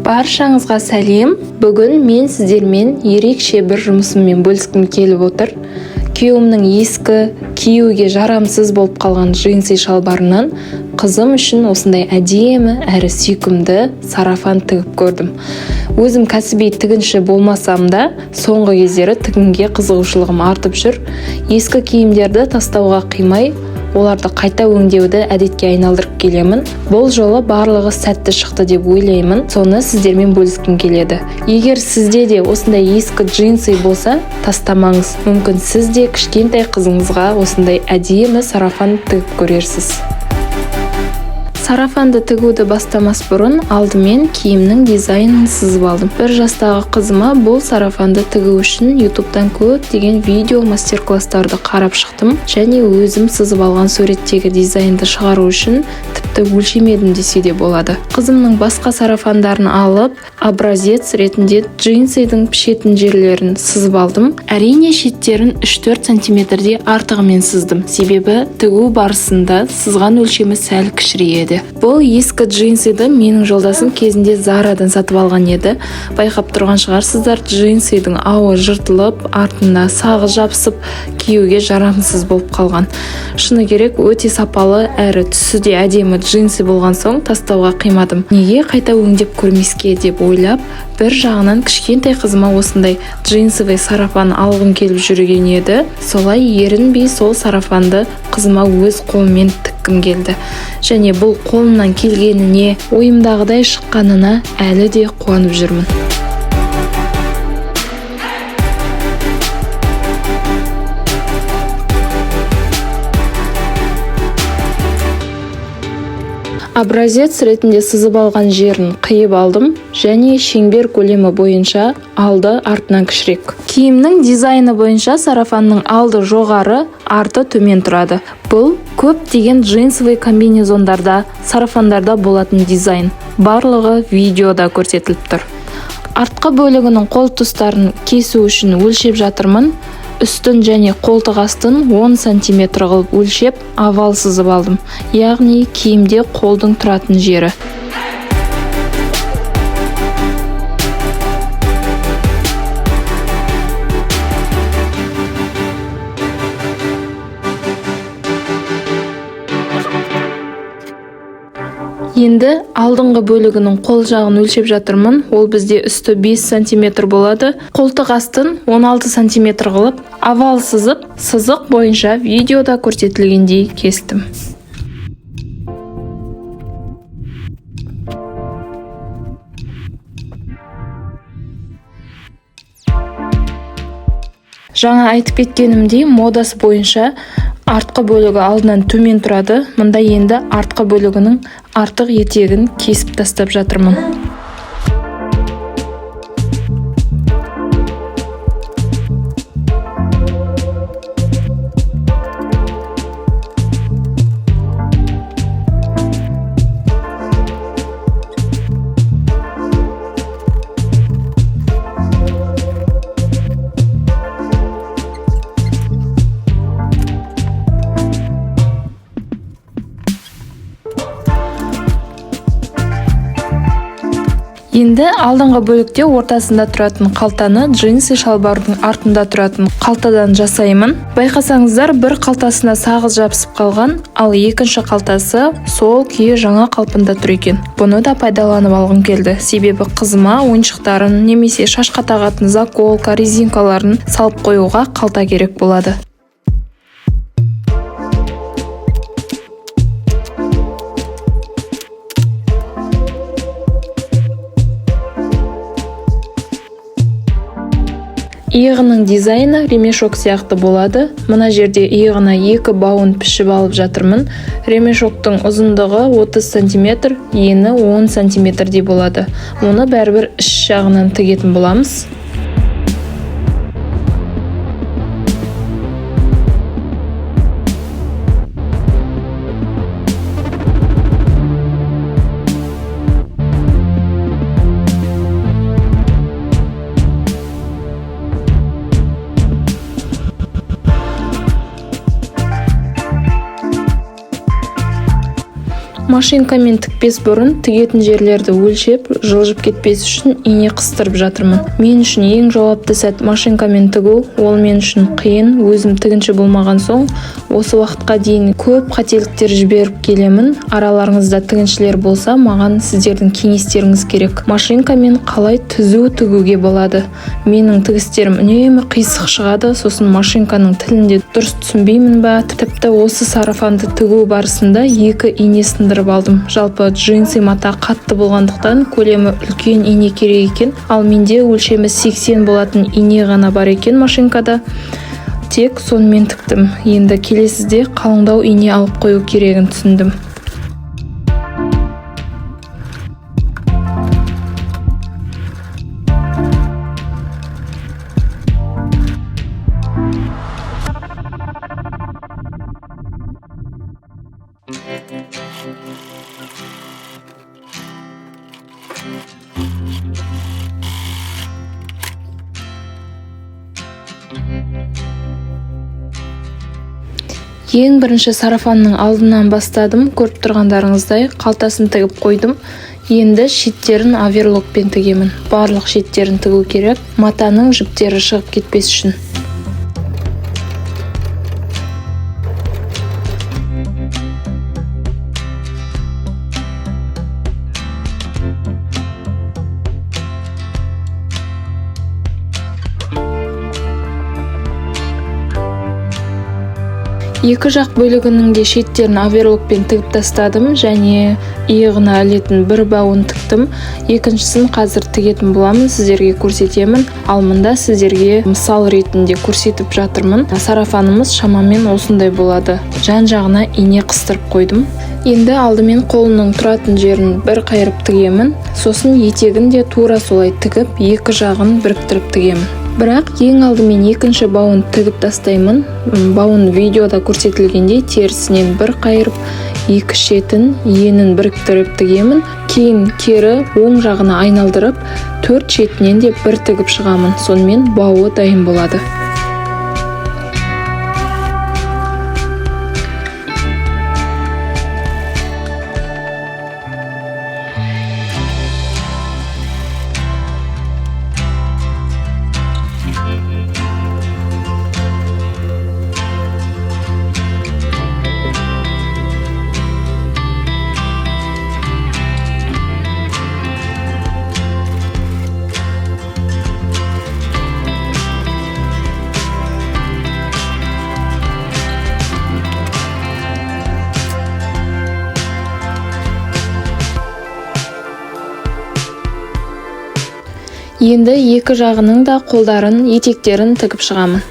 Баршаңызға сәлем. Бүгін мен сіздермен ерекше бір жұмысыммен бөліскім келіп отыр. Күйеуімнің ескі, киюге жарамсыз болып қалған джинсы шалбарынан қызым үшін осындай әдемі әрі сүйкімді сарафан тігіп көрдім. Өзім кәсіби тігінші болмасам да, соңғы кездері тігінге қызығушылығым артып жүр. Ескі киімдерді тастауға қимай, оларды қайта өңдеуді әдетке айналдырып келемін. Бұл жолы барлығы сәтті шықты деп ойлаймын. Соны сіздермен бөліскім келеді. Егер сізде де осындай ескі джинсы болса, тастамаңыз. Мүмкін сіз де кішкентай қызыңызға осындай әдемі сарафан тігіп көрерсіз. Сарафанды тігуді бастамас бұрын алдымен киімнің дизайнын сызып алдым. 1 жастағы қызыма бұл сарафанды тігу үшін ютубтан көптеген видео мастер-класстарды қарап шықтым және өзім сызып алған суреттегі дизайнды шығару үшін тіпті өлшемедім десе де болады. Қызымның басқа сарафандарын алып, образец ретінде джинсидің пішетін жерлерін сызып алдым. Әрине, шеттерін 3-4 сантиметрдей артығымен сыздым, себебі тігу барысында сызған өлшемі сәл кішірейеді. Бұл ескі джинсиді менің жолдасым кезінде Зарадан сатып алған еді. Байқап тұрған шығарсыздар, джинсидің ауы жыртылып, артына сағы жабысып, киюге жарамсыз болып қалған. Шыны керек, өте сапалы әрі түсі де әдемі джинсы болған соң тастауға қимадым. Неге қайта өңдеп көрмеске деп ойлап, бір жағынан кішкентай қызыма осындай джинсовый сарафан алғым келіп жүрген еді. Солай ерінбей сол сарафанды қызыма өз қолыммен тіккім келді. Және бұл қолымнан келгеніне, ойымдағыдай шыққанына әлі де қуанып жүрмін. Образец ретінде сызып алған жерін қиып алдым және шеңбер көлемі бойынша алды артынан кішірек. Киімнің дизайны бойынша сарафанның алды жоғары, арты төмен тұрады. Бұл көптеген джинсовый комбинезондарда, сарафандарда болатын дизайн. Барлығы видеода көрсетіліп тұр. Артқы бөлігінің қол тұстарын кесу үшін өлшеп жатырмын. Үстін және қолтық астын 10 сантиметр қылып өлшеп, овал сызып алдым. Яғни киімде қолдың тұратын жері. Енді алдыңғы бөлігінің қол жағын өлшеп жатырмын. Ол бізде үсті 5 сантиметр болады. Қолтық астын 16 сантиметр қылып, овал сызып, сызық бойынша видеода көрсетілгендей кестім. Жаңа айтып кеткенімдей, модасы бойынша артқы бөлігі алдынан төмен тұрады. Мында енді артқы бөлігінің артық етегін кесіп тастап жатырмын. Енді алдыңғы бөлікте ортасында тұратын қалтаны джинсы шалбардың артында тұратын қалтадан жасаймын. Байқасаңыздар, бір қалтасына сағыз жабысып қалған, ал екінші қалтасы сол күйі жаңа қалпында тұр екен. Бұны да пайдаланып алғым келді, себебі қызыма ойыншықтарын немесе шашқа тағатын заколка, резинкаларын салып қоюға қалта керек болады. Иығының дизайны ремешок сияқты болады. Мына жерде иығына 2 бауын пішіп алып жатырмын. Ремешоктың ұзындығы 30 сантиметр, ені 10 сантиметрдей болады. Оны бәрібір іш жағынан тігетін боламыз. Машинкамен тікпес бұрын тігетін жерлерді өлшеп, жылжып кетпес үшін ине қыстырып жатырмын. Мен үшін ең жауапты сәт машинкамен тігу, ол мен үшін қиын. Өзім тігінші болмаған соң, осы уақытқа дейін көп қателіктер жіберіп келемін. Араларыңызда тігіншілер болса, маған сіздердің кеңестеріңіз керек. Машинкамен қалай түзу тігуге болады? Менің тігістерім үнемі қисық шығады, сосын машинканың тілін де дұрыс түсінбеймін ба? Тіпті осы сарафанды тігу барысында екі ине сындырып алдым. Жалпы джинсы мата қатты болғандықтан, көлемі үлкен ине керек екен. Ал менде өлшемі 80 болатын ине ғана бар екен машинкада. Тек сонымен тіктім. Енді келесіде қалыңдау ине алып қою керегін түсіндім. Ең бірінші сарафанның алдынан бастадым. Көріп тұрғандарыңыздай, қалтасын тігіп қойдым. Енді шеттерін оверлокпен тігемін. Барлық шеттерін тігу керек, матаның жіптері шығып кетпес үшін. Екі жақ бөлігінің де шеттерін оверлокпен тігіп тастадым және иығына ілетін бір бауын тіктім. Екіншісін қазір тігетін боламын, сіздерге көрсетемін. Ал мында сіздерге мысал ретінде көрсетіп жатырмын. Сарафанымыз шамамен осындай болады. Жан жағына ине қыстырып қойдым. Енді алдымен қолының тұратын жерін бір қайырып тігемін, сосын етегін де тура солай тігіп, екі жағын біріктіріп тігемін. Бірақ ең алдымен екінші бауын тігіп тастаймын. Бауын видеода көрсетілгендей терісінен бір қайырып, екі шетін, енін біріктіріп тігемін. Кейін кері оң жағына айналдырып, төрт шетінен де бір тігіп шығамын. Сонымен бауы дайын болады. Енді екі жағының да қолдарын, етектерін тігіп шығамын.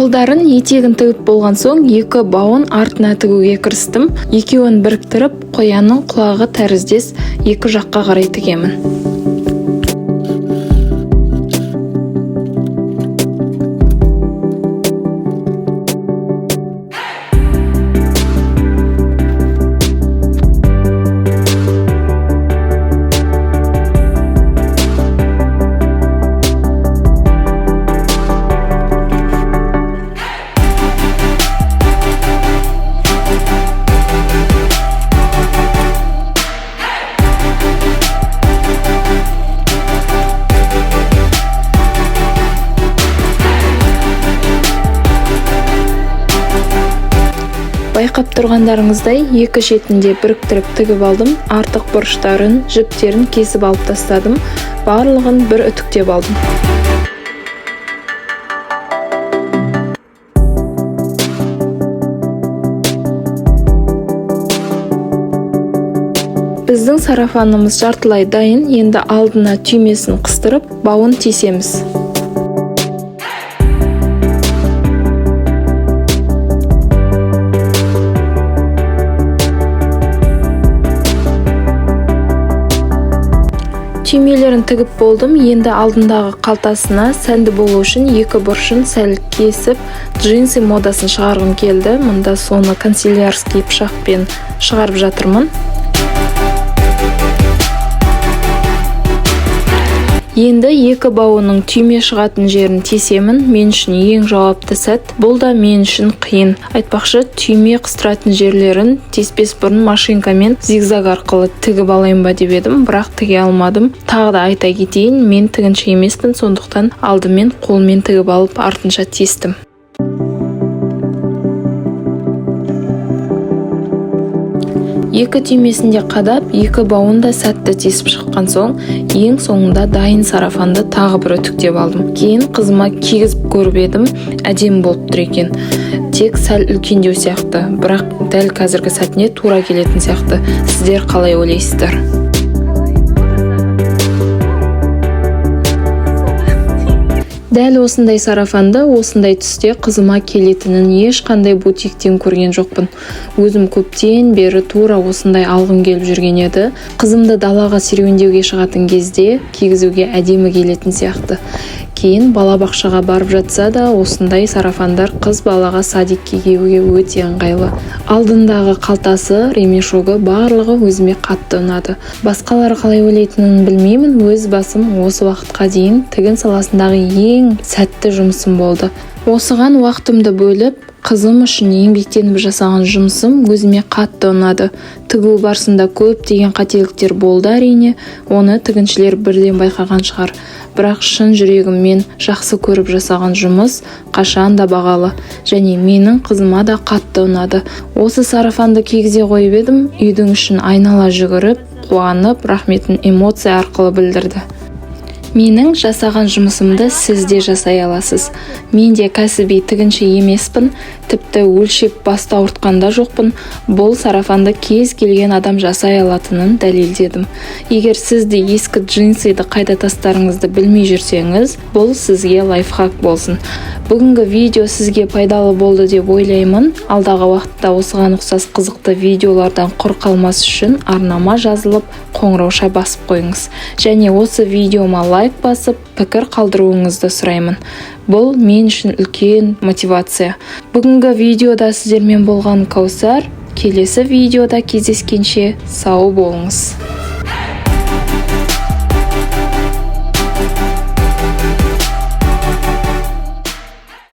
Қолдарын, етегін тігіп болған соң, екі бауын артына тігуге кірістім. Екеуін біріктіріп, қоянның құлағы тәріздес екі жаққа қарай тігемін. Байқап тұрғандарыңыздай, екі шетінде біріктіріп тігіп алдым. Артық бұрыштарын, жіптерін кесіп алып тастадым. Барлығын бір үтіктеп алдым. Біздің сарафанымыз жартылай дайын. Енді алдына түймесін қыстырып, бауын тесеміз. Түймелерін тігіп болдым. Енді алдындағы қалтасына сәнді болу үшін екі бұрышын сәл кесіп, джинсы модасын шығарғым келді. Мында соны канцелярский пышақпен шығарып жатырмын. Енді екі бауының түйме шығатын жерін тесемін. Мен үшін ең жауапты сәт. Бұл да мен үшін қиын. Айтпақшы, түйме қыстыратын жерлерін теспес бұрын машинкамен зигзаг арқылы тігіп алайын ба деп едім, бірақ тіге алмадым. Тағы да айта кетейін, мен тігінші емеспін, сондықтан алдымен қолмен тігіп алып, артынша тестім. Екі түймесін де қадап, екі бауын да сәтті тесіп шыққан соң, ең соңында дайын сарафанды тағы бір үтіктеп алдым. Кейін қызыма кигізіп көріп едім, әдемі болып тұр екен. Тек сәл үлкендеу сияқты, бірақ дәл қазіргі сәтіне тура келетін сияқты. Сіздер қалай ойлайсыздар? Дәл осындай сарафанды осындай түсте қызыма келетінін ешқандай бутиктен көрген жоқпын. Өзім көптен бері тура осындай алғым келіп жүрген еді. Қызымды далаға серуендеуге шығатын кезде кигізуге әдемі келетін сияқты. Кейін балабақшаға барып жатса да, осындай сарафандар қыз балаға садикке киюге өте ыңғайлы. Алдындағы қалтасы, ремешогы, барлығы өзіме қатты ұнады. Басқалары қалай ойлайтынын білмеймін, өз басым осы уақытқа дейін тігін саласындағы ең сәтті жұмысым болды. Осыған уақытымды бөліп, қызым үшін еңбектеніп жасаған жұмысым өзіме қатты ұнады. Тігу барысында көптеген қателіктер болды әрине, оны тігіншілер бірден байқаған шығар. Бірақ шын жүрегіммен жақсы көріп жасаған жұмыс қашан да бағалы және менің қызыма да қатты ұнады. Осы сарафанды кигізе қойып едім, үйдің ішін айнала жүгіріп, қуанып, рахметін эмоция арқылы білдірді. Менің жасаған жұмысымды сіз де жасай аласыз. Мен де кәсіби тігінші емеспін, тіпті өлшеп басты ауыртқан да жоқпын. Бұл сарафанды кез келген адам жасай алатынын дәлелдедім. Егер сіз де ескі джинсыды қайда тастарыңызды білмей жүрсеңіз, бұл сізге лайфхак болсын. Бүгінгі видео сізге пайдалы болды деп ойлаймын. Алдағы уақытта осыған ұқсас қызықты видеолардан құр қалмас үшін арнама жазылып, қоңырауша басып қойыңыз. Және осы видеома лайк басып, пікір қалдыруыңызды сұраймын. Бұл мен үшін үлкен мотивация. Бүгінгі видеода сіздермен болған Каусар. Келесі видеода кездескенше сау болыңыз.